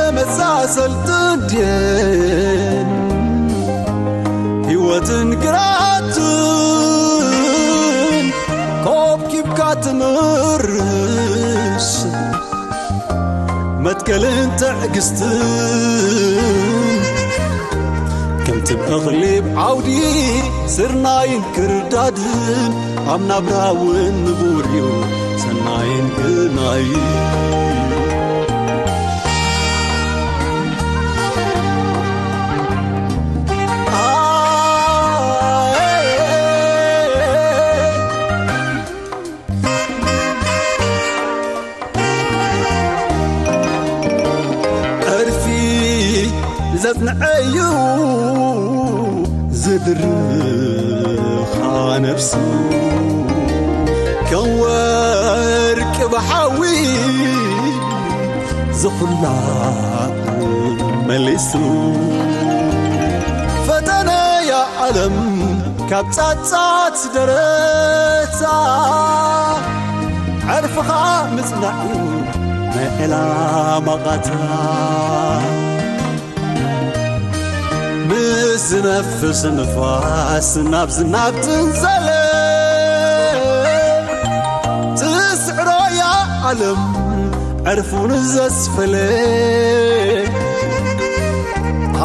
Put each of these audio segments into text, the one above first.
ተመሳሰልትን ድየን ህይወትን ግራትን ኮብኪብካ ትምርሽ መትከልን ትዕግስትን ከምቲ ብእኽሊ ብዓውዲ ስርናይን ክርዳድን ኣብ ናብራ እውን ንቡር እዩ ሰናይን ግናይ። ዕርፊ ዘጽንዐዩ ዝድርኻ ነፍሱ ከም ወርቂ ብሓዊ ዝኹላ መሊሱ ፈተነያ ዓለም ካብ ጻጻት ደረታ ዕርፍኻ ምጽናዕዩ ናይ ዕላማ ቓታ ምስ ዝነፍስ ንፋስ ናብ ዝናብ ትንዘለ ትስዕሮያ ዓለም ዕርፉን ዘስፈለ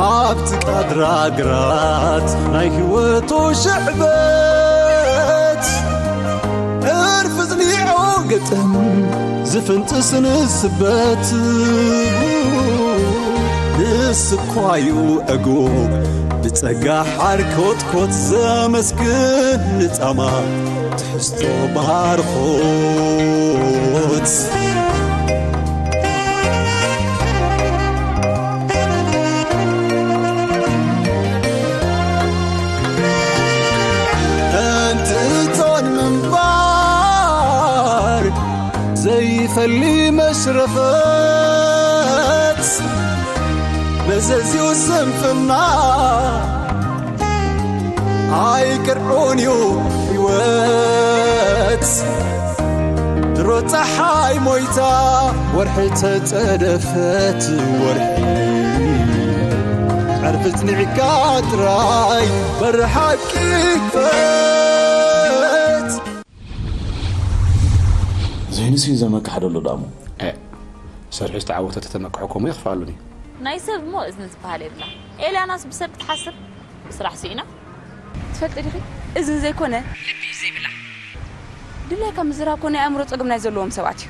ኣብቲ ቃድራ ግራት ናይ ህይወቱ ሽዕበት ዕርፊ ዝኒዖ ግጥም ዝፍንጥስ ንስበት ንስኳዩ ዕጉብ ብጸጋ ሓርኮትኮት ዘመስግን ንጻማ ትሕዝቶ ባርኾት። እንትን ምንባር ዘይፈሊ መሽረፈት መዘዝዩ ስንፍና ኣይቅርዑን እዩ ህይወት ድሮ ፀሓይ ሞይታ ወርሒ ተፀደፈት ወርሒ ዕርፊ ፅኒዕካ ጥራይ በሪ ሓቂ ክፈት። ዘይንስ እዩ ዘመካሕደሉ ዳሞ። ሰርሑ ዝተዓወተ ተተመክሖ ከምኡ የኽፍኣሉኒ። ናይ ሰብ እሞ እዝኒ ዝበሃል የብላ። ኤልያናስ ብሰብ ክትሓስብ ብስራሕ ስኢና። ትፈልጢ ዲኺ እዝኒ ዘይኮነ ልቢ እዩ ዘይብላ። ድላይካ ምዝራብ ኮ ናይ ኣእምሮ ጸገም ናይ ዘለዎም ሰባት እዩ።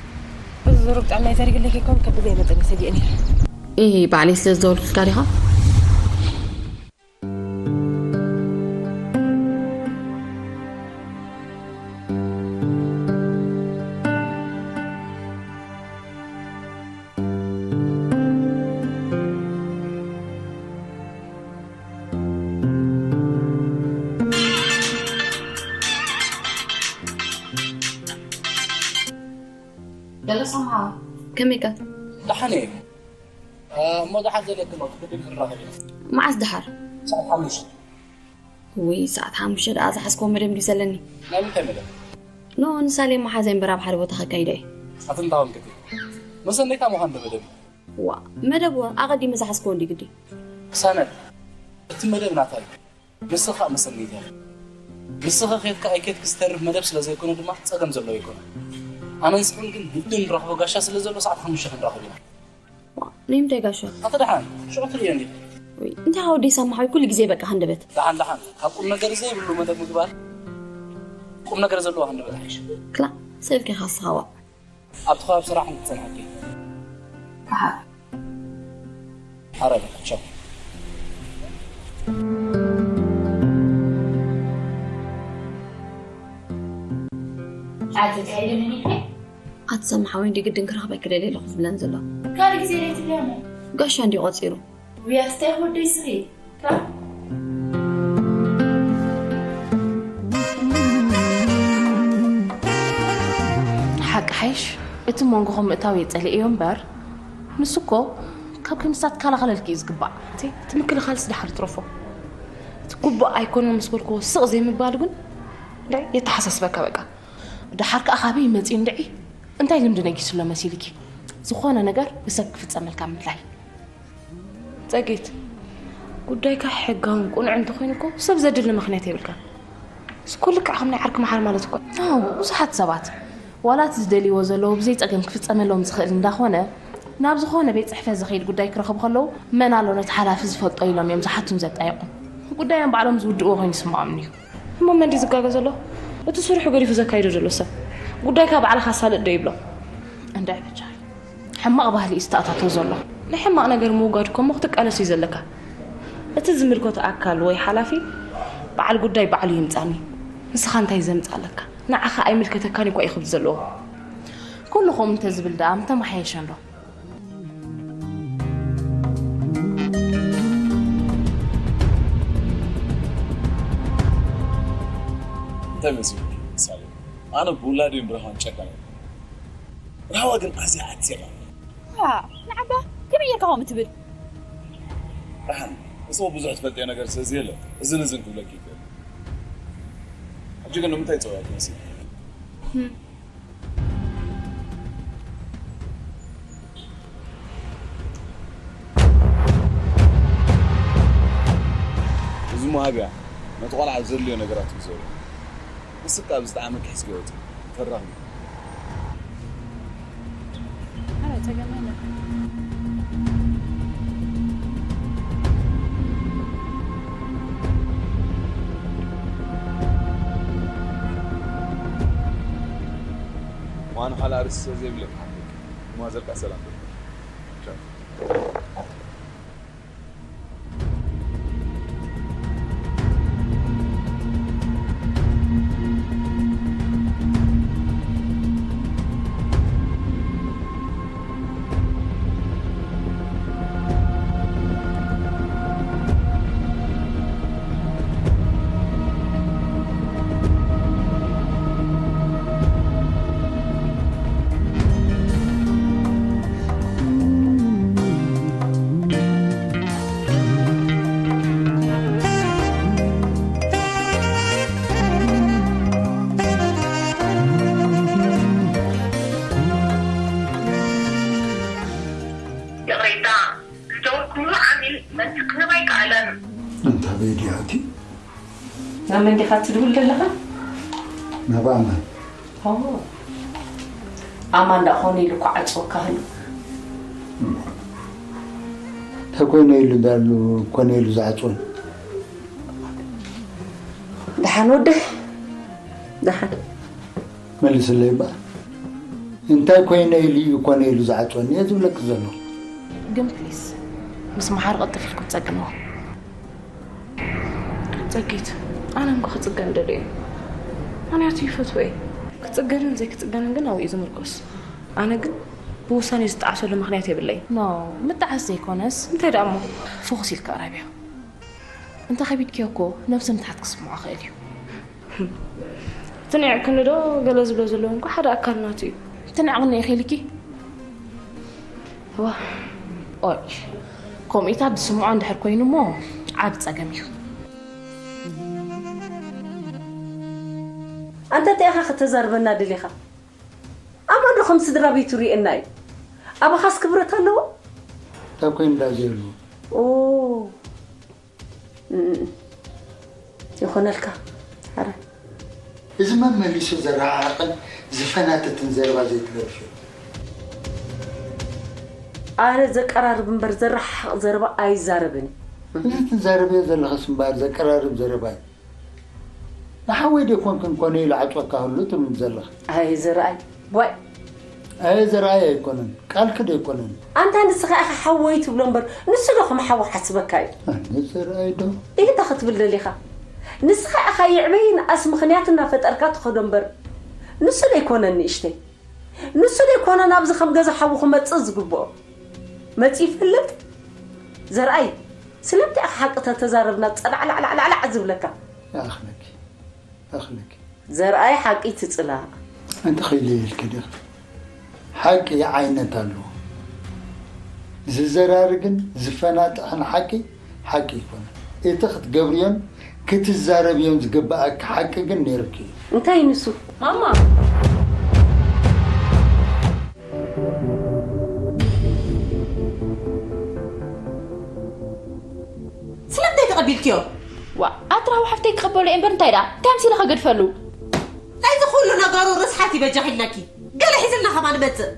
እዚ ዞሮ ብጣዕሚ ናይ ዘሪግለይ ከይኮን ከብድ ኣይመጠኒ ሰጊእኒ። ኢ ባዕለይ ስለ ዝደወልኩልካ ዲኻ? ገለሶም ሓወይ ከመይከ? ደሓን እየ። እሞ ደሓን ዘልየክን ወቅቲ ብድል ንራኸብ ኢና። መዓስ ደሓር? ሰዓት ሓሙሽተ። ውይ ሰዓት ሓሙሽተ ደኣ ዝሓዝኮ መደብ እንዲ ዘለኒ። ናይ ምንታይ መደብ? ኖ ንሳሌ መሓዘ እምበር ኣብ ሓደ ቦታ ከካይዶ እየ። ኣትንታውን ክትብል መሰነይታ ምዃን ዶ መደብ እዩ? ዋ መደብ ወ ኣቐዲመ ዝሓዝኮ እንዲ ግዲ። ክሳነል እቲ መደብ ናታ እዩ። ንስኻ መሰነይታ ኢኻ። ንስኻ ኬድካ ኣይኬድክ ዝተርፍ መደብ ስለ ዘይኮነ ድማ ጸገም ዘለዎ ኣይኮነ። ኣነ ንስኽን ግን ግድን ንራኽቦ ጋሻ ስለ ዘሎ ሰዓት ሓሙሽተ ክንራኸብ ኢና። ንምንታይ ጋሻ? ኣቲ ደሓን ሽዑ ትርእዮ እንዲኻ። ወይ እንታይ ወዲ ሰማሓዊ ኩሉ ግዜ በቃ ሃንደበት። ደሓን ደሓን ካብ ቁም ነገር ዘይብሉ መደብ ምግባር ቁም ነገር ዘለዎ ሃንደበት ይሓይሽ። ክላ ሰልኪ ካስኻዋ። ኣብቲ ከባቢ ስራሕ ክትጸንሓኪ። ኣረ በቃ ቻው። ኣቲ ሰማሓዊ እንዲ ግድን ክረኽበኪ ደልየ ኣለኹ ዝብለን ዘሎ። ካልእ ግዜ ደይ ትብልያ እሞ። ጋሻ እንዲ ቆጺሩ። ውይ ኣስታይ ወደይ ስኺ። ሓቂ ሓይሽ እቲ መንጎኹም ምእታው እየ ጸሊኤዮ እምበር ንሱ እኮ ካብ ከምስታት ክከላኸለልኪ እዩ ዝግባእ። እቲ ምክልኻልስ ደሓር ትረፎ። እቲ ግቡእ ኣይኮነን ምስ በልክዎ ስቕ ዘይምባሉ ግን እንታይ የተሓሳስበካ በቃ። ደሓር ከኣ ካበይ መጺኡ እንድዒ? እንታይ ልምዲ ነጊስሎ መሲልኪ? ዝኾነ ነገር ብሰብ ክፍጸመልካ ምድላይ። ጸጊት፣ ጉዳይካ ሕጋውን ቁኑዕ እንተኾይኑ እኮ ሰብ ዘድሊ ምኽንያት የብልካ። እስኮ ልክዕ ከም ናይ ዓርኪ መሓር ማለት እኮ። ኣዎ፣ ብዙሓት ሰባት ዋላ እቲ ዝደልይዎ ዘለዉ ብዘይ ጸገም ክፍጸመሎም ዝኽእል እንዳኾነ፣ ናብ ዝኾነ ቤት ጽሕፈት ዝኸይድ ጉዳይ ክረኽቡ ከለዉ፣ መን ኣሎ ነቲ ሓላፊ ዝፈልጦ ኢሎም እዮም ዝሓቱን ዘጣይቑን። ጉዳዮም ባዕሎም ዝውድእዎ ኮይኑ ይስምዖም እዩ። እሞ መን ድዩ ዝጋገ ዘሎ? እቲ ስርሑ ገዲፉ ዘካይዶ ዘሎ ሰብ ጉዳይካ ባዕልኻ ኣሳልጥ ዶ ይብሎ? እንድዒ በጃኺ። ሕማቕ ባህሊ እዩ ዝተኣታቶ ዘሎ። ንሕማቕ ነገር ምውጋድ እኮ እሞ ክትቃለስ እዩ ዘለካ። እቲ ዝምልከቶ ኣካል ወይ ሓላፊ በዓል ጉዳይ ባዕሉ ይምጻኒ። ንስኻ እንታይ ዘምጻለካ? ንዓኻ ኣይምልከተካን እኳ እዩ ክብል ዘለዎ። ኩሉ ከምኡ እንተዝብል ደኣ ምተመሓየሸ እንዶ። እንታይ መሲሉኪ ምሳሌ? ኣነ ብውላደይን ብራህዋን ጨካን እየ። ራህዋ ግን ኣዝያ ዓቲቓ። ዋ ንዓባ ከመይ ጌርካ ከምኡ ትብል? ደሓን እሱ ብዙሕ ትፈልጥዮ ነገር ስለ ዘየለ እዝን እዝን ክብለኪ ይኽእል። ሕጂ ግን ንምንታይ ጸውዕኪ መሲሉ? እዚ መሃብያ ነቲ ቆልዓ ዘድልዮ ነገራት እዩ ዘውርዮ። ንስካ ኣብዚ ጣዕሚ ክሕዝኪ ወፂ ተራኽቢ። ኣረ ጸገም የለን። ዋን ኋላ ርስ ዘይብለካ ሓፍተይ። ማዘርካ ሰላም። ቻው። ይቕሬታ፣ ዝደወልኩምሉ ዓሚል መልሲ ክህብ ኣይከኣለን። እንታ በይ ድያ እቲ? ናብ መን ዲኻ ትድውል ዘለኻ? ናብ ኣማን። ኦ፣ ኣማን ደኣ ኮነ ኢሉ እኮ ዓጽወካ ኣሎ። እንታይ ኮይነ ኢሉ እንዳሉ ኮነ ኢሉ ዝዓጽወን? ደሓን ወደይ፣ ደሓን። መልስለይ እባ። እንታይ ኮይነ ኢሉ እዩ ኮነ ኢሉ ዝዓጽወኒ እየ ዝብለኪ ዘለኹ። ግን ፕሊስ ምስ መሓር ቅልጥፍ ኢልኩም ጸግንዎ። ጸጊት፣ ኣነ እኮ ክጽገን ደልየ። ምኽንያቱ ይፈትዎ እየ። ክጽገንን ዘይክጽገንን ግን ኣብኡ እዩ ዝምርኮስ። ኣነ ግን ብውሳኔ ዝጠዓሰሉ ምኽንያት የብለይን። ኖ፣ ምጥዓስ ዘይኮነስ እንታይ ደኣ እሞ? ፍኹስ ኢልካ ኣራብዮ። እንተ ከቢድክዮ እኮ ነብሲ ምትሓት ክስምዖ ክእል እዩ። ትንዕቅኒ ዶ ገለ ዝብሎ ዘለዉ እንኳ ሓደ ኣካል ናቱ እዩ። ትንዕቅኒ ኢኺ ኢልኪ? ዋ ኦይ፣ ከምኡ ኢታ ዝስምዖ እንድሕር ኮይኑ እሞ ዓቢ ጸገም እዩ። ኣንተ እንታይ ኢኻ ከተዛርበና ደሊኻ? ኣማን ዶ ከም ስድራ ቤቱ ሪኤና እዩ? ኣባኻስ ክብረት ኣለዎ? እንታይ ኮይኑ እንዳ ዘይብሉ? ኦ እም፣ ይኾነልካ። ኣረ እዚ መመሊሱ ዘረሓቕን ዝፈናትትን ዘረባ ዘይትደርፊ። ኣነ ዘቀራርብ እምበር ዘረሓቕ ዘረባ ኣይዛረብን። እዚ ትዛረብዮ ዘለኽስ እምበኣር ዘቀራርብ ዘረባ እዩ። ንሓወይ ደይኮንክን ኮነ ኢሉ ዓፅወካ ህሉ ትብል ዘለኻ። ኣይ ዘርኣይ ዋይ ኣየ ዘርኣይ ኣይኮነን፣ ቃልኪ ደይኮነን። ኣንታ ንስኻ ኢኻ ሓወይ ትብሎ እምበር ንሱ ዶ ከም ሓው ሓስበካ እዩ? ኣነ ዘርኣይ ዶ? ኢህ እንታይ ክትብል ደሊኻ? ንስኻ ኢኻ ይዕበይ ንኣስ ምኽንያት እናፈጠርካ ትኸዶ እምበር ንሱ ደይኮነን ንእሽተይ። ንሱ ደይኮነ ናብዚ ከም ገዛ ሓዉ ክመጽእ ዝግብኦ። መጺኡ ይፈልጥ? ዘርኣይ ስለምንታይ ኢኻ ሓቂ ተተዛረብና ጸላዕላዕላዕላዕ ዝብለካ? ይኣኽለኪ፣ ይኣኽለኪ። ዘርኣይ ሓቂ ትጽላእ። ኣንቲ ኸይለ ኢልኪ ዲኺ? ሓቂ ዓይነት ኣለዎ። ዝዘራርግን ዝፈናጥሕን ሓቂ ሓቂ ኣይኮነን። እቲ ክትገብርዮን ክትዛረብዮን ዝግብኣኪ ሓቂ ግን ነይሩኪ እዩ። እንታይ ንሱ? ማማ ቢልክዮ። ዋ ኣትራዊ ሓፍተይ ክቕበሎ እየ እምበር እንታይ ደኣ እንታይ ኣምሲለ ከገድፈሉ? ናይዚ ኩሉ ነገሩ ርስሓት ይበጃኺ ኢልናኪ። ገለ ሒዝልና ከማን መጽእ።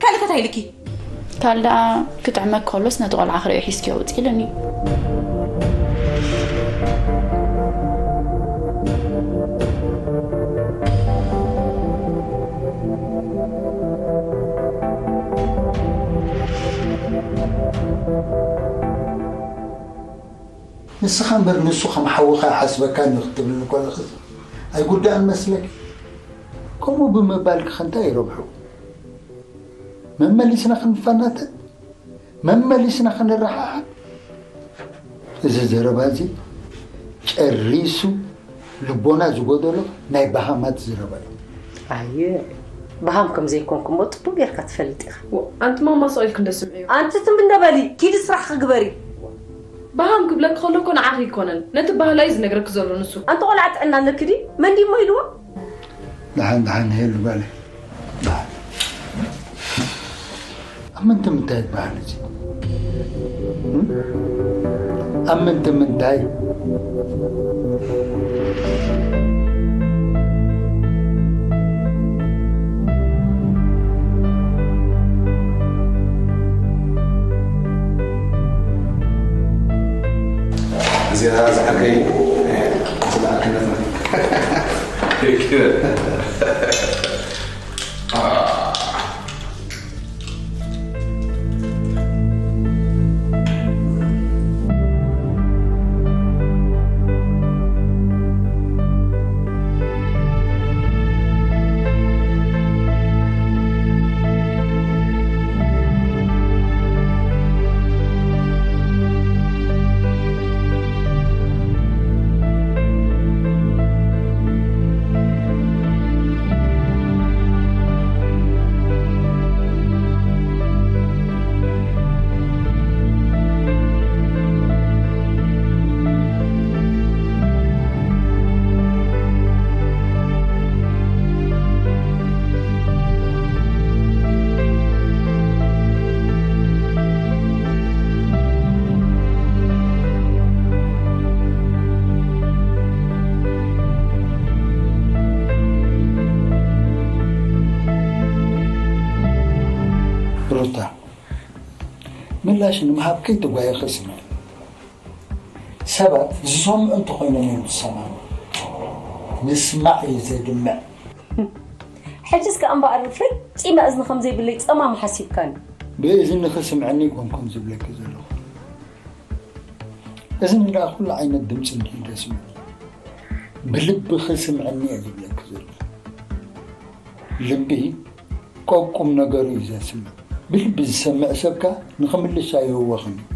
ካልእ ከታይ ኢልኪ? ካል ደኣ ክጥዕመክ ከሎስ ነቲ ቆልዓ ክርእዮ ሒዝክዮ ውጽእ ኢሉኒ። ንስኻ እምበር ንሱ ከም ሓውኻ ይሓስበካን እዩ ክትብልኒ ከለኽስ ኣይጉዳእን መስለኪ? ከምኡ ብምባልኪ ከ እንታይ ይረብሑ? መመሊስና ክንፈናተን? መመሊስና ክንረሓሓቕ? እዚ ዘረባ እዚ ጨሪሱ ልቦና ዝጎደሎ ናይ በሃማት ዘረባ እዩ። ኣየ፣ በሃም ከም ዘይኮንኩ እሞ ጽቡቕ ጌርካ ትፈልጥ ኢኻ። ዎ፣ ኣንቲ ማማ ስቕ ኢልኪ እንዶ ስምዕዮ። ኣንቲ ትም እንዶ በሊ፣ ኪዲ ስራሕኺ ግበሪ። በሃም ክብለኪ ከሎ እኮ ንዓኺ ኣይኮነን፣ ነቲ ባህላ እዩ ዝነግረኪ ዘሎ ንሱ። ኣንቲ ቆልዓ ጥዕና ኣለኪ ድዩ? መን ድዩ እሞ ኢልዎ? ደሓን፣ ደሓን፣ ሄሉ ጓለይ። ደሓን። ኣብ ምንታይ ምንታይ ይበሃል እዚ? እም? ኣብ ምንታይ ምንታይ? እዚኣ ዝሓቀይ ዝለኣክነት። Thank you. ሩታ፣ ምላሽ ንምሃብ ከይተጓየኸ ስምዒ። ሰባት ዝሰምዑ እንተኾይኖም እዮም ዝሰማሙ። ምስማዕ እዩ ዘድምዕ። ሕጅስ ከኣ እምበኣር ፈጺመ እዝኒ ከም ዘይብለይ ጸማም ሓሲብካኒ። ብእዝኒ ክስምዐኒ ኣይኮንኩን ዝብለኪ ዘለኹ። እዝኒ ደኣ ኩሉ ዓይነት ድምጺ እንድዩ ዘስምዕ። ብልቢ ክስምዐኒ እየ ዝብለኪ ዘለኹ። ልቢ ቀቁም ነገሩ እዩ ዘስምዕ። ብልቢ ዝሰምዕ ሰብ ከኣ ንኽምልስ ኣይህወኽን እዩ።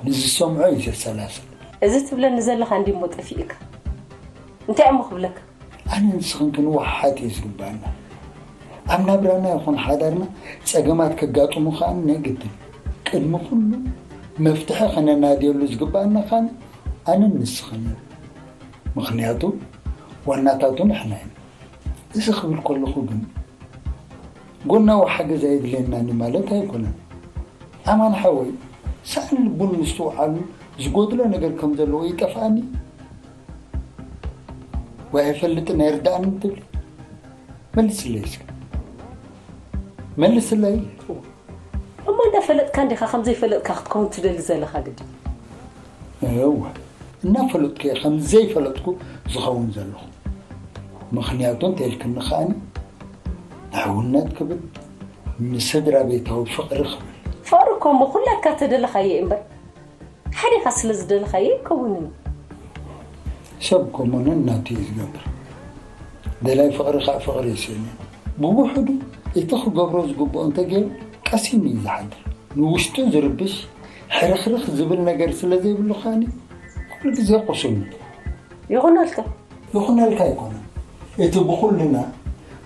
ንዝሰምዖ እዩ ዘሰላስል። እዚ ትብለኒ ዘለኻ እንድዩ እሞ ጠፊእካ። እንታይ እሞ ክብለካ? ኣነ ንስኽን ክንወሓሓጥ እዩ ዝግባኣና። ኣብ ናብራና ይኹን ሓዳርና ጸገማት ከጋጥሙ ከኣ ናይ ግድን። ቅድሚ ኩሉ መፍትሒ ከነናድየሉ ዝግባኣና ከኣ ኣነን ንስኽን እዩ። ምኽንያቱ ዋናታቱ ንሕና ኢና። እዚ ክብል ከለኹ ግን ጎናዊ ሓገዝ ኣየድልየናን ማለት ኣይኮነን። ኣማን ሓወይ፣ ሳእን ልቡን ምስትውዓሉ ዝጎድሎ ነገር ከም ዘለዎ ይጠፍኣኒ ወይ ኣይፈልጥን ኣይርዳእን ትብሊ? መልስለይ እስከ። መልስለይ። እሞ እንዳፈለጥካ እንዲኻ ከም ዘይፈለጥካ ክትከውን ትደሊ ዘለኻ ግዲ? እወ፣ እናፈለጥኩ እየ ከም ዘይፈለጥኩ ዝኸውን ዘለኹ። ምኽንያቱ እንተኢልክኒ ከኣኒ ንሕውነት ክብል፣ ንስድራ ቤታዊ ፍቕሪ ክብል። ፍቕሪ እኮ እሞ ኩላትካ ተደለኻዮ እምበር፣ ሓዲኻ ስለ ዝደለኻዮ ኣይከውንን። ሰብ እኮ እሞ ነናቱ እዩ ዝገብር። ደላይ ፍቕሪ ከዓ ፍቕሪ ይስእን እዩ። ብውሕዱ እቲ ክገብሮ ዝግብኦ እንተገይሩ ቀሲኑ እዩ ዝሓድር። ንውሽጡ ዝርብሽ ሕርኽርኽ ዝብል ነገር ስለ ዘይብሉ ከኣኒ ኩሉ ግዜ ቁሱን እዩ። ይኹነልካ። ይኹነልካ ኣይኮነን። እቲ ብኹልና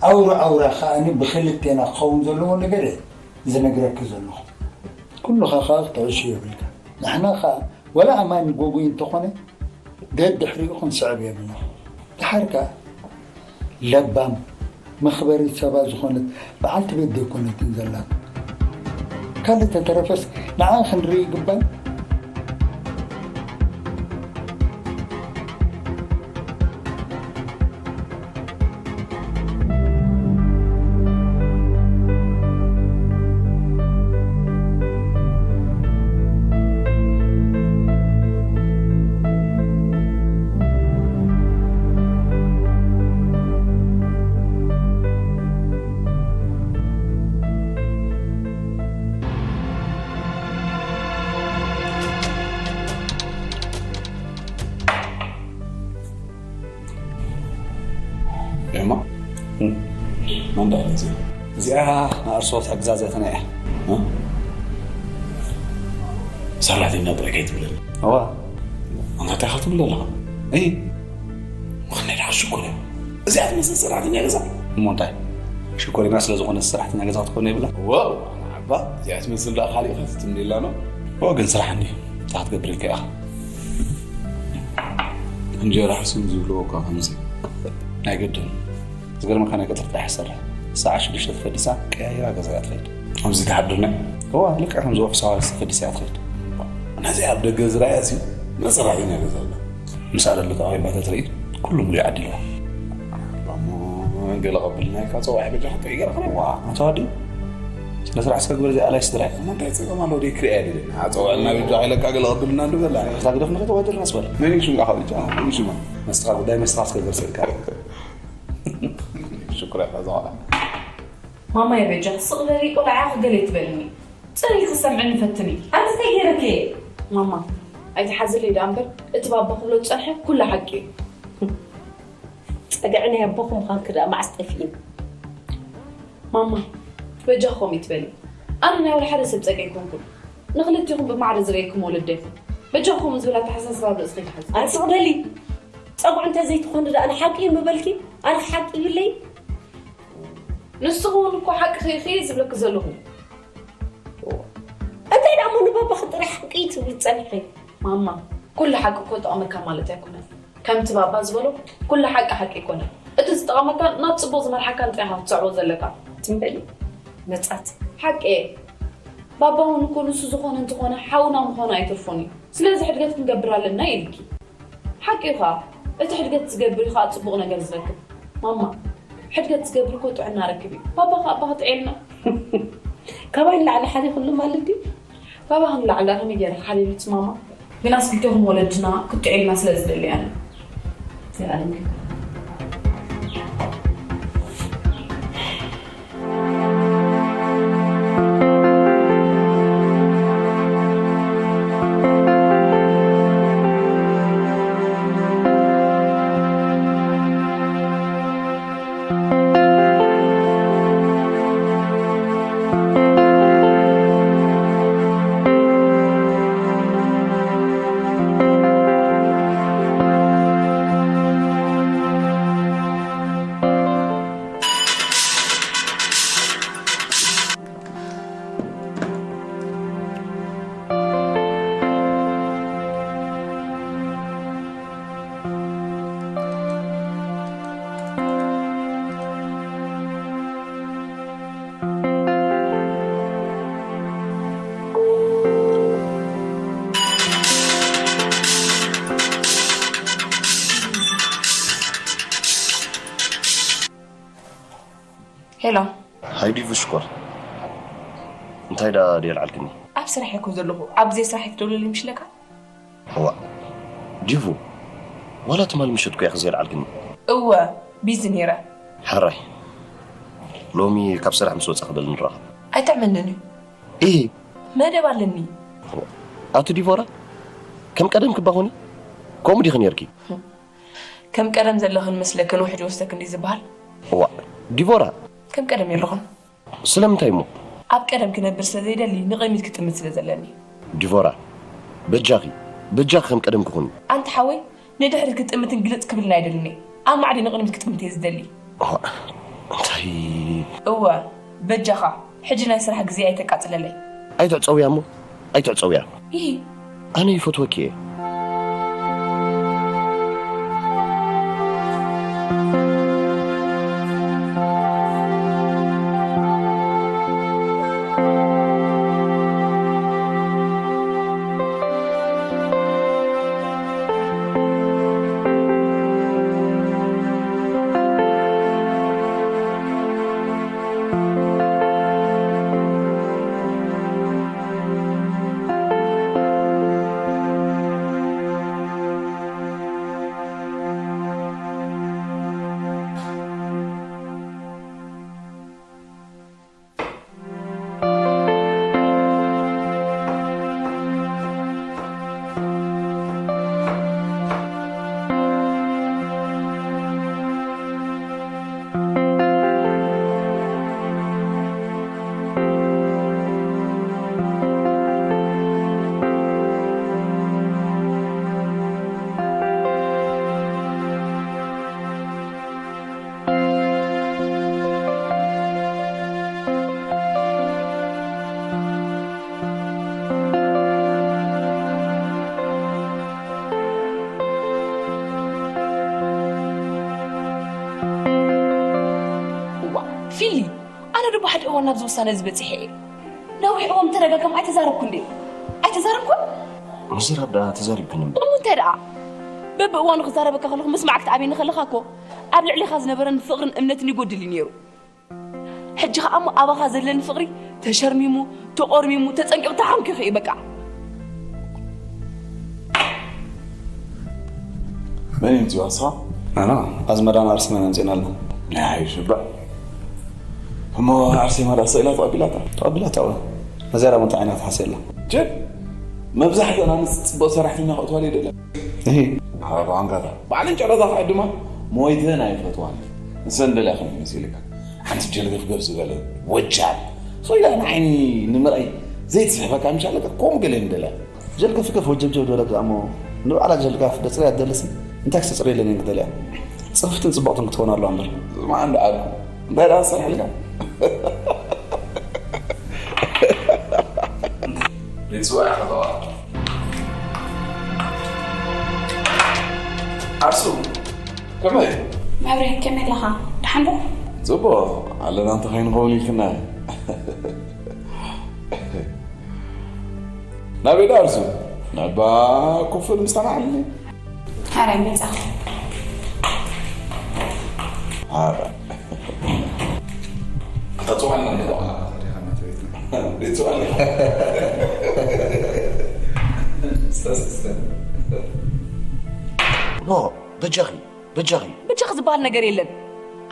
ኣውራ ኣውራ ከኣኒ ብክልቴና ክኸውን ዘለዎ ነገር እየ ዝነግረኪ ዘለኹ። ኩሉኻ ከኣ ክትዕሹ የብልካ። ንሕና ከኣ ወላ ኣማኒ ጎጉይ እንተኾነ ደድሕሪኡ ክንስዕብ የብልና። ደሓር ከኣ ለባም መኽበሪት ሰባ ዝኾነት በዓልቲ ቤት ዘይኮነትን ዘላቶ። ካልእ ተተረፈስ ንዓ ክንርኢ ይግባእ። እዚኣ ንኣርሶ ትሕግዛ ዘተና እያ። እ? ሰራሕተኛ ጥራይ ከይትብለኒ። እዋ። ኣንታ እንታይ ኢኻ ትብል ዘለኻ? እይ። ምኽንያት ደኣ ሽኮር እያ። እዚኣ ትመስል ሰራሕተኛ ገዛ። እሞ እንታይ? ሽኮሪና ስለ ዝኾነት ሰራሕተኛ ገዛ ክትኮን የብላ? ዋው፣ ኣነ ዓባ፣ እዚኣ ትመስል ደኣ ካሊእ ኢኻ ትትምነየላ ነው? እዋ፣ ግን ስራሕ እንዲ። እንታይ ክትገብር ኢልካ ኢኻ? እንጀራ ሕሱም ዝብልዎ እኳ ከምዚ። ናይ ግድን። ዝገርመካ ናይ ቀትሪ ጥራሕ ይሰርሕ። ሰዓት ሽዱሽተ ተፈዲሳ ቀያይራ ገዛ እያ ትኸይድ። ኣብዚ ትሓድር ናይ? እዋ፣ ልክዕ ከምዚ ኦፊስ ኣዋርስ ተፈዲሳ እያ ትኸይድ። ነዚ ኣብ ደገ ዝረኣያ ሲ መን ሰራሕተኛ ገዛ ኣሎ? ምስ ኣለሉ ተቐቢባ ተትርኢ ኩሉ ሙሉእ ዓዲ ኣለዋ። እሞ ገለ ቀብልና ኢልካ ጸዋዒ በጃ ክትጥዒ ገይርካ? ዋ፣ ኣቶ ኣዲ፣ ስነ ስርዓት እስከ ግበር እዚኣ ኣላይ ስድራይ። እሞ እንታይ ጸገም ኣለዎ? ደይ ክርእያ ድለ። ኣጸዋዕልና በጃ ኢለካ ገለ ቀብልና እንዶ በላ። እዛ ግደፍ መሬት ወድር ነስበል። መን እዩ ሽምካ ካልጫ? መን እዩ ሽማ? መስተኻ ጉዳይ መስተኻ እስከ ገርሰልካ። ሽኩር ኢኻ እዛ ቆልዓ። ማማየ በጃ ስቕ በሊ ቆልዓ ክገለ ትበልኒ። ጽሪ ክሰምዕኒ ፈትኒ። ኣንቲ እንታይ ገይረኪ? ማማ ኣይትሓዝለይ ደኣ እምበር እቲ ባባ ክብሎ ዝጸንሐ ኩሉ ሓቂ እዩ። ጸግዒ ናይ ኣቦኹም ምዃንኪ ደኣ መዓስ ጠፊእኒ? ማማ በጃ ከምኡ ይትበሊ። ኣነ ናይ ወላ ሓደ ሰብ ጸግዒ ኣይኮንኩን። ንኽልቲኹም ብማዕረ ዝርእየኩም ወለደ ኢኹም። በጃኹም ዝብል ኣተሓሳስባ ኣብ ርእስኺ ይትሓዝ። ኣነ ስቕ በሊ። ጸጉዒ እንተ ዘይትኾኒ ደኣ ንሓቂ እዩ ምበልኪ? ኣነ ሓቂ ይብለይ? ንስኺ እውን እኮ ሓቂ ኢኺ ዝብለኪ ዘለኹ። እንታይ ደኣ እሞ ንባባኺ ጥራሕ ሓቂ ትብሊ ጸኒሕኺ? ማማ፣ ኩሉ ሓቂ እኮ ጠቕመካ ማለት ኣይኮነን። ከምቲ ባባ ዝበሎ፣ ኩሉ ሓቂ ሓቂ ኣይኮነን። እቲ ዝጠቕመካ ናብ ጽቡቕ ዝመርሓካ ንጥራይ ኢኻ ክትሰዕቦ ዘለካ። ትም በሊ መጻት። ሓቂ እየ። ባባ እውን እኮ ንሱ ዝኾነ እንተኾነ ሓውና ምዃኑ ኣይተርፎን እዩ። ስለዚ ሕድገት ክንገብር ኣለና ኢልኪ። ሓቂ እዩ ኸኣ፣ እቲ ሕድገት ዝገብር እዩ ኸኣ ጽቡቕ ነገር ዝረክብ። ማማ፣ ሕድገት ዝገብር እኮ ጥዕና ረክብ እዩ። ባባ ኸኣ ኣባ ክጥዕየልና። ካባይ ንላዕሊ ሓሊኹሉ ማለት ድዩ? ካባኺ ንላዕሊ ከመይ ገይረ ክሓልየልኪ ማማ? ግናስ ክልቴኹም ወለድና ክትጥዕዩልና ስለ ዝደሊ እየ። ሄሎ። ሃይ ዲቭ ሽኮር። እንታይ ደኣ ደየልዓልክኒ? ኣብ ስራሕ እኮ ዘለኹ። ኣብ ግዜ ስራሕ ክትደውለለይ ምሽለካ? እዋ፣ ዲቡ፣ ዋላ ትማሊ ምሸት እኮ ኢኺ ዘየልዓልክኒ። እወ፣ ቢዚ ነይረ። ሕራይ፣ ሎሚ ካብ ስራሕ ምስ ወጻኺ በሊ ንራኸብ። ኣይጥዕመንን እዩ። እሂ። መደብ ኣለኒ። ኣቲ ዲቮራ፣ ከም ቀደምኪ እባ ኩኒ። ከምኡ ዲኺ ነይርኪ? ከም ቀደም ዘለኽን መስለክን ውሕጅ ወስደክ እንዲ ዝበሃል። እዋ፣ ዲቮራ። ከም ቀደም የለኹን። ስለምንታይ እሞ? ኣብ ቀደም ክነብር ስለ ዘይደሊ፣ ንቕድሚት ክጥምት ስለ ዘለኒ። ዲቮራ፣ በጃኺ፣ በጃኺ ከም ቀደምኪ ኩኒ። ኣንታ ሓወይ፣ ንድሕሪት ክጥምትን ግልጽ ክብልን ኣይደልን እየ። ኣብ ማዕዲ ንቕድሚት ክጥምት እየ ዝደሊ። እዋ፣ እንታይ? እወ፣ በጃኻ፣ ሕጂ ናይ ስራሕ ግዜ ኣይተቃጽለለይ። ኣይትዕጸውያ እሞ፣ ኣይትዕጸውያ። ይሂ። ኣነ ይፈትወኪ እየ። ሓደ እዋን ናብዚ ውሳነ እዚ በጺሐ እየ። ነዊሕ እዋን ተረጋጋም ኣይተዛረብኩን ድየ? ኣይተዛረብኩን? ምዝራብ ደኣ ተዛሪብክን እምበር። እሞ እንታይ ደኣ? በብእዋኑ ክዛረበካ ከለኹ ምስማዕ ክትኣብየኒ ከለኻ እኮ ኣብ ልዕሌኻ ዝነበረን ፍቕርን እምነትን ይጎድል እዩ ነይሩ። ሕጂ ኸኣ እሞ ኣባኻ ዘለኒ ፍቕሪ ተሸርሚሙ፣ ተቖርሚሙ፣ ተጸንቂቑ፣ ተሓንኪኹ እዩ በቃ። መን እዩ ምጽዋ ንስኻ? ኣና ኣዝመዳና ኣርሴማን ኣምጺእና ኣለና። ናይ ሽባዕ። እሞ ኣርሴማ ዳ ስቕ ኢላ ተቐቢላታ? ተቐቢላታ እወ። ነዚኣ ዳ እንታይ ዓይነት ሓስያ ኣላ? ጀድ፣ መብዛሕትኣና ምስ ጽቡቕ ሰራሕተኛ ከእትዋሉ ይደልያ። እሂ። ዓረባ ኣንጋታ። ባዕለን ጨረታ ከዓ ድማ ሞይተን ኣይፈትዋን። ንሰን ደልያ ከመይ መሲልካ? ሓንቲ ጀልገፍገፍ ዝበለ ወጃል። ሶ ኢላ ንዓይኒ ንምርኣይ ዘይትስሕበካ ምሻለካ ከምኡ ገለ እየን ደልያ። ጀልገፍገፍ ወጀብጀብ ዝበለ እሞ ንባዕላ ጀልጋፍ ደጽርያ ትደልሲ እንታይ ክተጽርየለን እየን ክደልያ? ጽፍፍትን ጽብቕትን ክትኸውን ኣለዋ እምበር። ዝማን ደኣ እንታይ ደኣ ዝሰርሐልካ? ቤት ጽዋዕ ከተዋ። ዓርሱ፣ ከመይ? መብሬ፣ ከመይ ኣለኻ? ደሓን ዶ? ጽቡቕ፣ ኣለና እንተ ከይንኸውን ኢልክና። ናበይ ደኣ ዓርሱ? ናባ ኩፍል ምስታና ዓሊ? ሓራይ መጻ። ሓራይ። ኣታ ጽዋዕና እንዴ? ጽዋዕና። ኖ፣ በጃኺ፣ በጃኺ። በጃኺ ዝበሃል ነገር የለን።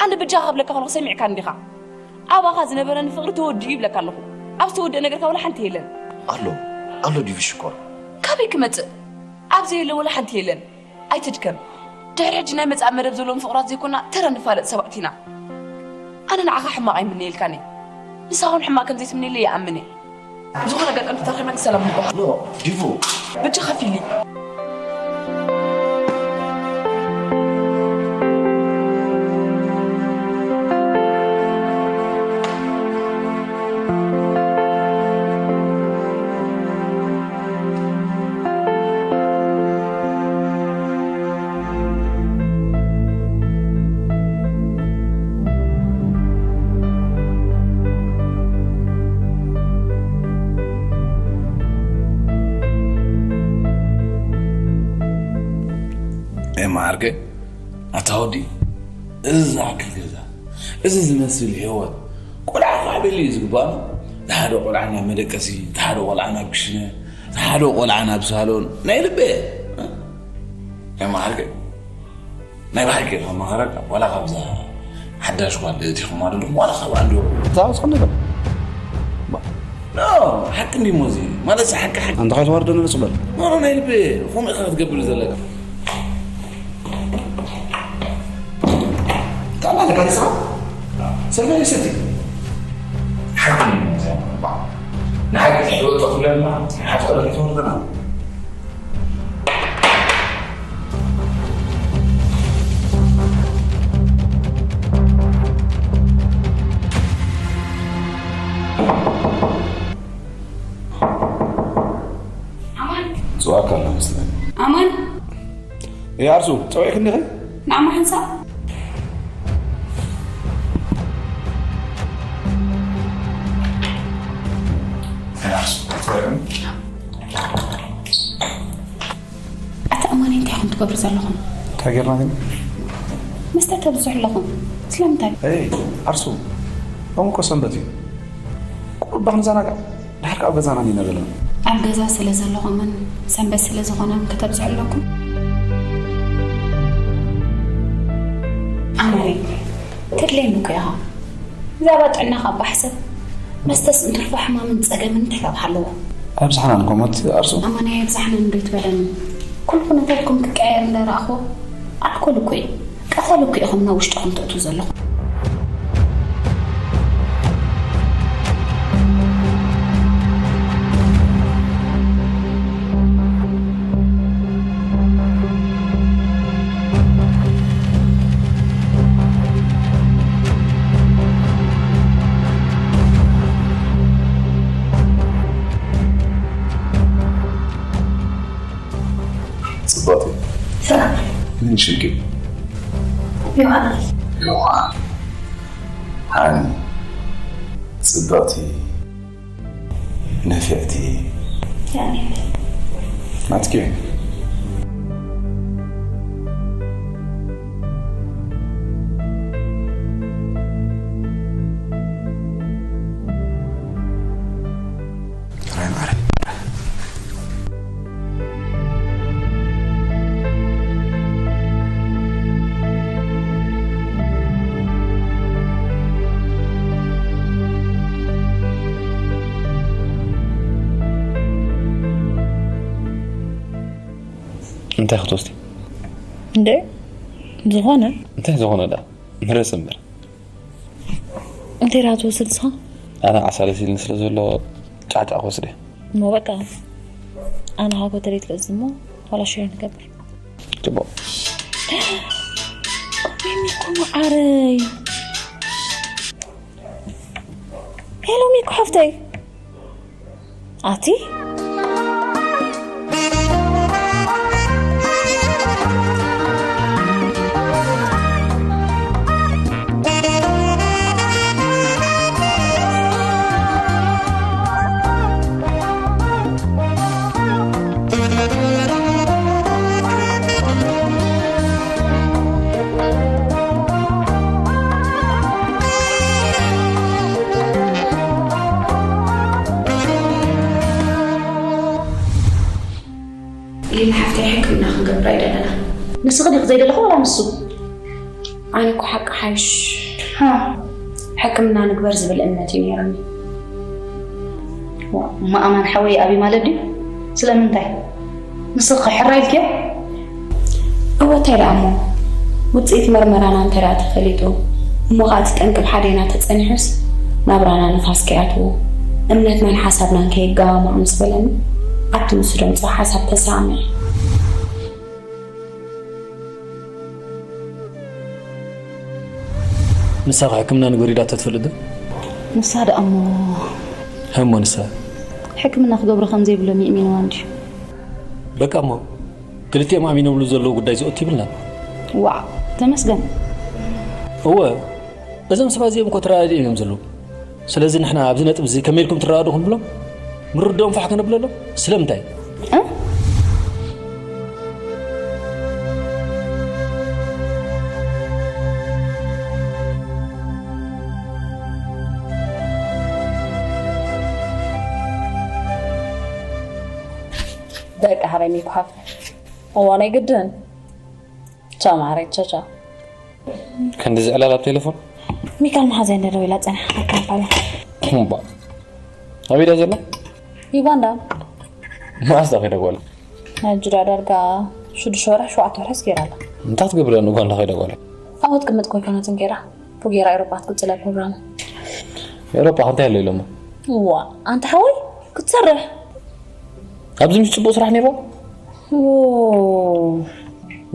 ኣነ በጃኻ ክብለካ ከለኹ ሰሚዕካኒ ዲኻ? ኣባኻ ዝነበረኒ ፍቕሪ ተወዲኡ ይብለካ ኣለኹ። ኣብ ዝተወደአ ነገርካ ወላ ሓንቲ የለን። ኣሎ፣ ኣሎ ዲቪ ሽኮር። ካበይ ክመጽእ? ኣብ ዘየለ ወላ ሓንቲ የለን። ኣይትድከም። ድሕሪ ሕጂ ናይ መጻኢ መደብ ዘለዎም ፍቑራት ዘይኮና ተራ ንፋለጥ ሰባት ኢና። ኣነ ንዓኻ ሕማቕ ኣይምነየልካን እየ። ንስኻ እውን ሕማቕ ከም ዘይትምነየለይ ይኣምን እየ። ዝኾነ ኣጋጣሚ ተራኺብና ሰላም ንበሃል። ኖ፣ ዲቡ። በጃ ከፊሊ። ኤማ ዓርከይ፣ ኣታ ወዲ፣ እዚ ዝኣክል ገዛ፣ እዚ ዝመስል ህይወት፣ ቆልዓ ክዓብየሉ እዩ ዝግባእ። እቲ ሓደ ቆልዓ ናብ መደቀሲ፣ እቲ ሓደ ቆልዓ ናብ ክሽነ፣ እቲ ሓደ ቆልዓ ናብ ሳሎን። ናይ ልበ፣ እ? ኤማ ዓርከይ፣ ናይ ብሓቂ ከመሃረካ፣ ዋላ ካብዛ ሓዳሽ ጓል እቲኹም ኣለኹም፣ ዋላ ካብ ኣንድሮ። እታ ወስኹም ንበል። ኖ፣ ሓቂ እንዲ ሞዚ፣ ማለት ሓቂ ሓቂ። ኣንታ ከይተዋርደኒ ንጹ በል። ኖ፣ ኖ፣ ናይ ልቢ፣ ከምኡ ኢኻ ክትገብር ዘለካ። ታላ ለካ ንስኻ? ሰልፈ ይሰቲ። ሓቂ እንዲ ሞዚ፣ ንሓቂ ትሕወጦ ክብለና፣ ሓቂ ተወርደና። ኣማን። ጽዋዕካ ኣሎ መስለኒ። ኣማን። እያ ኣርሱ፣ ጸዊዕክኒ ዲኺ? ንዓማ ሓንሳእ። እያ ኣርሱ፣ ጸዊዕክኒ? ኣታ ኣማን፣ እንታይ ኢኹም ትገብሩ ዘለኹም? እንታይ ጌርና ግን? መስተ ተብዝሑ ኣለኹም። ስለምንታይ? ኤይ፣ ዓርሱ፣ ሎሚ እኮ ሰንበት እዩ። ቁሩብ ባ ክንዘናጋዕ፣ ድሓር ከኣ ኣብ ገዛና እንዲና ዘለና። ኣብ ገዛ ስለ ዘለኹምን ሰንበት ስለ ዝኾነን ከተብዝሑ ኣለኩም? ኣማን፣ ተድልየኒ እኮ ኢኻ። ብዛዕባ ጥዕናኻ እባ ሕሰብ። መስተስ እንትርፎ ሕማምን ጸገምን እንታይ ረብሓ ኣለዎ? ኣይብዝሓናን እኮ ሞት ኣርሱ። ኣማን፣ ኣይብዝሓናን ዶ ኣይትበለኒ? ኩሉ ኩነታትኩም ክቀያየር እንዳ ረኣኹዎ፣ ኣልኮል እኮ እዩ። ቀታሊ እኮ ኢኹም ናብ ውሽጥኹም ተእትዉ ዘለኹም። ጽብቕቲ። ሰላም። ምን ሽምኪ? ዮሃና። ዮሃና። ሃኒ። ጽብቕቲ፣ ንፍዕቲ፣ ያኔ ናትኪ። ጥራይ ማረ። እንታይ ክትወስዲ? እንደ ዝኾነ እንታይ ዝኾነ ዳ ንረስ እምበር። እንታይ ዳ ትወስድ ንስኻ? ኣነ ዓሳ ደስ ኢልኒ ስለ ዘሎ ጫዕጫዕ ክወስድ እየ። እሞ በቃ ኣነ ሃጎ ተደይ ትገዝ እሞ ዋላ ሼር ንገብር። ጽቡቕ። ሚሚ እኮ መዓረይ። ሄሎ ሚኩ ሓፍተይ። ኣቲ ሊሊ ሓፍተይ ሕክምና ክንገብር ኣይደለና። ንስኺ ዲኺ ዘይደለኹ ዋላ ንሱ? ኣነ እኮ ሓቂ ሓይሽ። ሃ፣ ሕክምና ንግበር ዝብል እምነት እዩ ነይሩኒ። ዋ፣ እሞ ኣማን ሓወይ ኣብይ ማለት ድዩ? ስለምንታይ? ንስኺ ሕራይ ኢልክዮ? እወ እንታይ ደኣ እሞ ውፅኢት መርመራና እንተ ደኣ ተፈሊጡ እሞ ኸዓ እቲ ጠንቂ ብሓዴና ተፀኒሑስ ናብራና ንፋስ ከይኣትዎ እምነትናን ሓሳብናን ከየገማምዖ ምስ በለኒ ኣብቲ ንሱ ደምፅኦ ሓሳብ ተሰማሚዐ። ንሳ ከ ሕክምና ንግበር ኢላቶ ትፈልጥ ዶ? ንሳ ደኣ እሞ እሞ ንሳ ሕክምና ክገብሮ ከም ዘይብሎም የእሚንዋ እንድዩ። በቃ እሞ ክልቲኦም ኣሚኖምሉ ዘለዉ ጉዳይ ዝኦት ይብልና። ዋዕ ተመስገን። እወ እዞም ሰባት እዚኦም እኮ ተረዳዲኦም እዮም ዘለዉ። ስለዚ ንሕና ኣብዚ ነጥቢ እዚ ከመይ ኢልኩም ትረዳድኡ ክንብሎም ምርድኦም ፋሕ ከነብለሎም ስለምንታይ? እ? ደቂ ሃበይ ሚኩ ሃብተ እዋን ኣይግድን። ቻው ማዓረይ ቻው ቻው። ክንዲ ዝዕላል ኣብ ቴሌፎን ሚካል መሓዘይ እንደ ደዊላ ጸኒሓ ኣካባቢ እምባ ኣበይ ድያ ዘላ? ዩጋንዳ። መዓስ ዳ ከይዳ ጓል? ሕጂ ዳ ዳርጋ ሽዱሽተ ወርሒ ሸውዓተ ወርሒ ስጌራ ኣላ። እንታይ ትገብር እያ ንኡጋንዳ ከይዳ ጓል? ኣብኡ ትቅመጥ ኮይኮነትን ጌራ ፉጌራ ኤሮጳ ክትቅጽል እያ ፕሮግራማ። ኤሮጳ ከ እንታይ ኣሎ ኢሎማ? እዋ ኣንታ ሓወይ ክትሰርሕ ኣብዚ ምሽ ጽቡቅ ስራሕ ነይርዋ? ዎ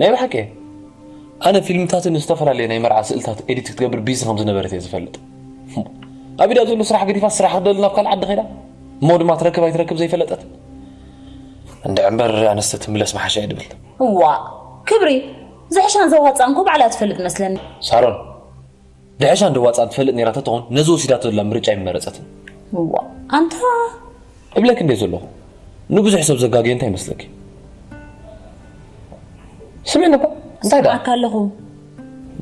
ናይ ብሓቂ ኣነ ፊልምታትን ዝተፈላለየ ናይ መርዓ ስእልታት ኤዲት ክትገብር ቢዚ ከም ዝነበረት እየ ዝፈልጥ። ኣብ ኢዳ ዘሎ ስራሕ ገዲፋ ስራሕ ክደሊ ናብ ካልእ ዓዲ ከይዳ እሞ ድማ ትረክብ ኣይትረክብ ዘይፈለጠት። እንድዒ እምበር ኣነስ ተትምለስ ምሓሻ እየ ድብል። እዋእ ክብሪ ዝሕሻን ዘዋጽኣን እኮ ባዕላ ትፈልጥ መስለኒ። ሳሮን ድሕሻ እንድዋጽኣን ትፈልጥ ነይራ ተትኾን ነዚ ወሲዳቶ ዘላ ምርጫ ኣይምመረጸትን። እዋእ ኣንታ እብለኪ እንድየ ዘለኹ ንብዙሕ ሰብ ዘጋግየ እንታይ ይመስለኪ? ስምዕኒ እኮ እንታይ ደኣ? ስምዓካ ኣለኹ።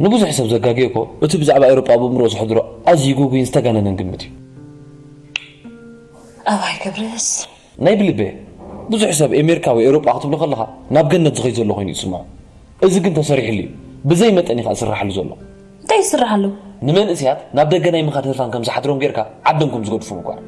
ንብዙሕ ሰብ ዘጋግየ እኮ እቲ ብዛዕባ ኤውሮጳ ኣብ ኣእምሮኡ ዘሕድሮ ኣዝዩ ግጉይን ዝተጋነነን ግምት እዩ። ኣባይ ክብርስ። ናይ ብልበ ብዙሕ ሰብ ኤሜሪካ ወይ ኤውሮጳ ክትብሎ ከለኻ ናብ ገነት ዝኸይድ ዘሎ ኮይኑ እዩ ዝስምዖ። እዚ ግን ተሰሪሕሉ እዩ። ብዘይ መጠን እዩ ከኣ ዝስራሓሉ ዘሎ። እንታይ ይስራሕ ኣሎ? ንመንእሰያት ናብ ደገ ናይ ምኻድ ህርፋን ከም ዝሓድሮም ጌርካ ዓዶም ከም ዝገድፉ ምግባር።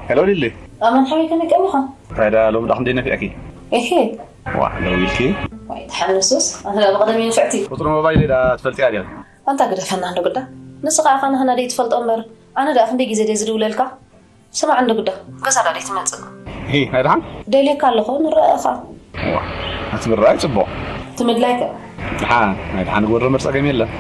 ሄሎ ሊሊ። ኣማን ሓወይ ከመይ ቀኒኻ? እንታይ ደኣ ሎሚ ደኣ ክንደይ ነፊዕኪ? ኤሄ። ዋእ ደዊልኪ? ዋይ ተሓንሱስ ኣነ ደኣ ብቐደም እየ ንፍዕቲ። ቁጽሪ ሞባይለይ ደኣ ትፈልጥያ ድያ? ኣንታ ግደፈና እንዶ ግዳ። ንስኻ ኢኻ ናህና ደይትፈልጦ እምበር ኣነ ደኣ ክንደይ ግዜ ድየ ዝድውለልካ? ስማዕ እንዶ ግዳ፣ ገዛ ዳደይ ትመጽእ? ሂ፣ ናይ ደሓን? ደልየካ ኣለኹ፣ ንረኣኻ። ዋ፣ ኣቲ ምርኣይ ጽቡቕ። እቲ ምድላይከ? ደሓን፣ ናይ ደሓን ግበሮ፣ መርጸገም የለን።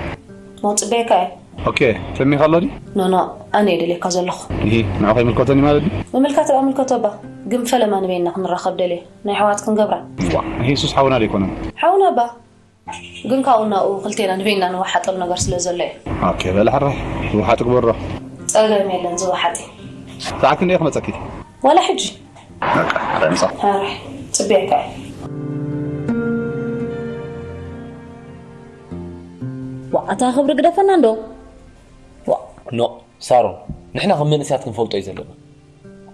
ሞ ጽበየካ እየ። ኦኬ፣ ተሚኻ ኣሎ ድዩ? ኖ፣ ኖ፣ ኣነ እየ ደልየካ ዘለኹ። ሂ፣ ንዑ ከይምልከተኒ ማለት ድዩ? ምምልካት እባ ምልከቶ እባ፣ ግን ፈለማ ንበይንና ክንራኸብ ደልየ። ናይ ኣሕዋት ክንገብራ። ዋ፣ ሂ፣ ሱስ ሓውና ዶ ኣይኮነን? ሓውና እባ። ግን ካብኡ ናብኡ ክልቴና ንበይንና ንወሓጠሉ ነገር ስለ ዘሎ እዩ። ኦኬ፣ በል ሕራይ፣ ዝወሓጥ ግበሮ። ጸገም የለን፣ ዝወሓጥ እዩ። ሰዓት ክንደይ ክመጸኪ? ዋላ ሕጂ። በቃ፣ ሕራይ ምጻ። ሕራይ፣ ጽበየካ እየ። ዋ፣ ኣታ ክብሪ ግደፈና እንዶ። ዋ። ኖ፣ ሳሮን፣ ንሕና ከም መንእሰያት ክንፈልጦ እዩ ዘለና።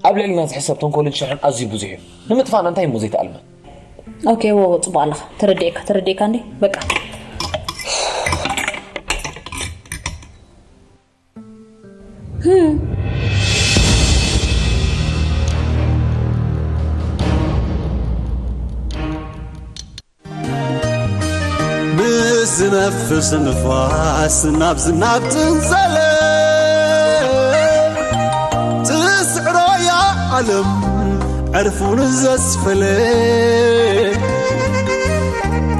ኣብ ልዕልና ዝሕሰብ ተንኮልን ሽርሕን ኣዝዩ ብዙሕ እዩ። ንምጥፋእና እንታይ እሞ ዘይተኣልመ? ኦኬ፣ ወ-፣ ወ-፣ ጽቡቕ ኣለኻ። ተረዲኤካ፣ ተረዲኤካ እንዴ? በቃ። ህም። ምስ ዝነፍስ ንፋስ ናብ ዝናብ ትንዘለ፣ ትስዕሮ እያ ዓለም ዕርፉን ዘስፈለ።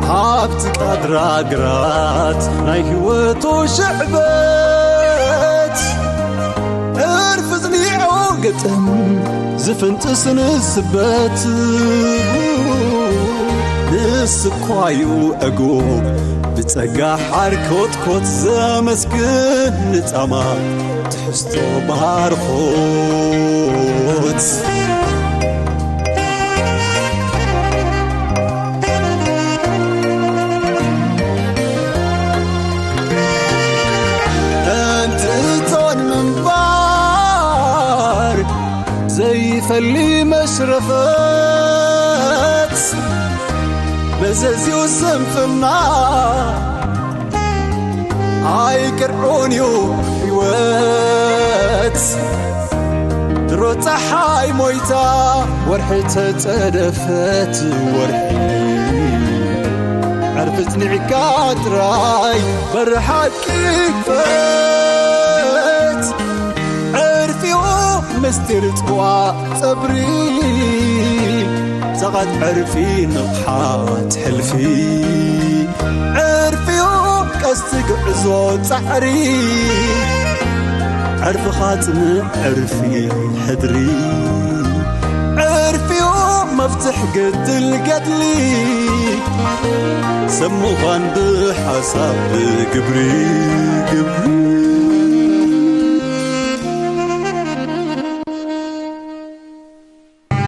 ሃብቲ ቃድራ ግራት ናይ ህይወቱ ሽዕበት፣ ዕርፊ ጽኒዑ ግጥም ዝፍንጥስን ስበት። ንስኳዩ ዕጉብ ብጸጋ ሓርኮትኮት ዘመስግን ንጻማ ትሕዝቶ ባርኾት። እንትን ምንባር ዘይፈሊ መሽረፈት፣ መዘዝኡ ስንፍና ኣይቅርዑን እዩ ህይወት። ድሮ ጸሓይ ሞይታ ወርሒ ተጸደፈት፣ ወርሒ ዕርፊ ጽኒዕካ ጥራይ በሪ ሓቂ ክፈት። ዕርፊኡ ምስጢር ጽዋእ ጸብሪ፣ ብዛቓት ዕርፊ ንቕሓት ሕልፊ። ዕርፊኡ ቀስቲ ጉዕዞ ጻዕሪ፣ ዕርፍኻ ጽንዕ ዕርፊ ሕድሪ። ዕርፊኡ መፍትሕ ግድል ገድሊ፣ ሰብ ምዃን ብሓሳብ ብግብሪ፣ ግብሪ።